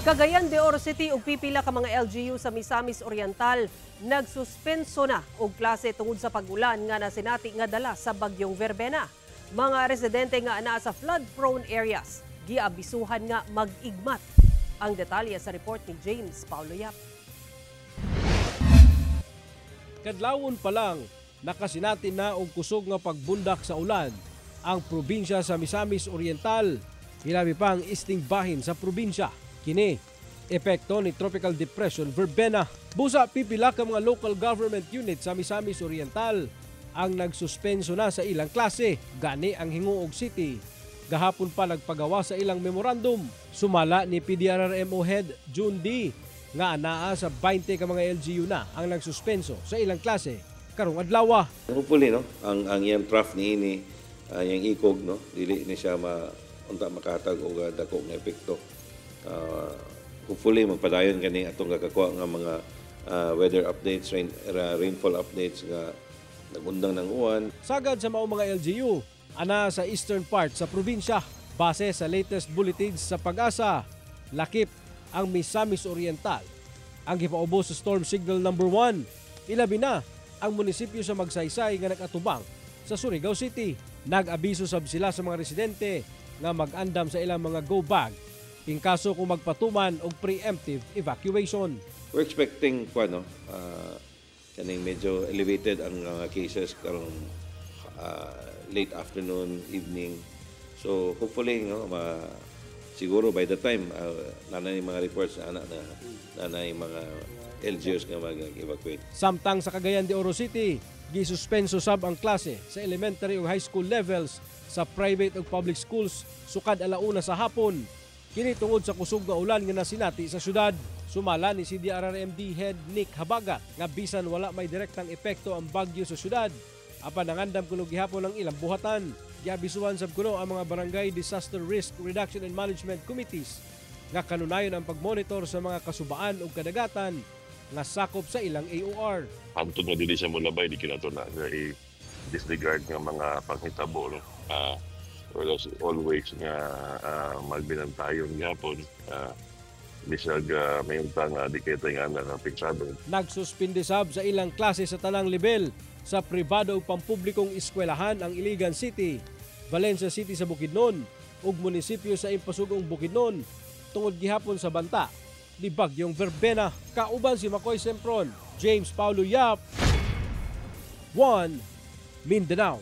Cagayan de Oro City ug pipila ka mga LGU sa Misamis Oriental nagsuspenso na og klase tungod sa pag-ulan nga nasinati nga dala sa bagyong Verbena. Mga residente nga anaa sa flood-prone areas giabisuhan nga mag-igmat. Ang detalye sa report ni James Paulo Yap. Kadlawon pa lang, nakasinati na og kusog nga pagbundak sa ulan ang probinsya sa Misamis Oriental, hilabi pa ang easting bahin sa probinsya. Kini, epekto ni Tropical Depression Verbena. Busa pipila ka mga local government unit sa Misamis Oriental ang nagsuspenso na sa ilang klase. Gani ang Gingoog City, gahapon pa nagpagawa sa ilang memorandum. Sumala ni PDRRMO Head June D nga anaa sa 20 ka mga LGU na ang nagsuspenso sa ilang klase karong adlaw. Hopefully, no, ang iyang trough niini, iyang ikog, no, dili ni siya ma unta makahatag og dako nga epekto. Hopefully magpadayon kani atong gakakuha nga mga weather updates, rainfall updates nga nagundang ng uwan. Sagad sa mao mga LGU, ana sa eastern part sa probinsya. Base sa latest bulletins sa PAGASA, lakip ang Misamis Oriental ang gipaubos sa storm signal number 1. Ilabi na ang munisipyo sa Magsaysay nga nag-atubang sa Surigao City. Nag-abiso sab sila sa mga residente nga mag-andam sa ilang mga go bag in kaso kung magpatuman og preemptive evacuation. We're expecting kuan, no, kaning medyo elevated ang mga cases karong late afternoon, evening. So hopefully, no, siguro by the time nanay mga reports na ana na nanay mga LGUs nga mag-evacuate. Samtang sa Cagayan de Oro City, gisuspenso sab ang klase sa elementary ug high school levels sa private ug public schools sukad 1:00 sa hapon. Kini tungod sa kusog nga ulan nga nasinati sa syudad. Sumala ni CDRRMD Head Nick Habagat nga bisan wala may direktang epekto ang bagyo sa syudad, apan nangandam kuno gihapon ang ilang buhatan. Giabisuhan sab kuno ang mga barangay Disaster Risk Reduction and Management Committees nga kanunayon ang pagmonitor sa mga kasubaan ug kadagatan nga sakop sa ilang AOR. Hangtod nga dili siya mulabay, di kinato na nga i-disregard nga mga panghitabo, no. Well, always nga magbinantayon gihapon, bisag mayunta nga di kay nga nga apektado. Nagsuspindi sab sa ilang klase sa tanang level sa pribado ug pampublikong eskwelahan ang Iligan City, Valencia City sa Bukidnon ug munisipyo sa Impasugong Bukidnon tungod gihapon sa banta ni Bagyong Verbena. Kauban si Makoy Sempron, James Paulo Yap, 1 Mindanao.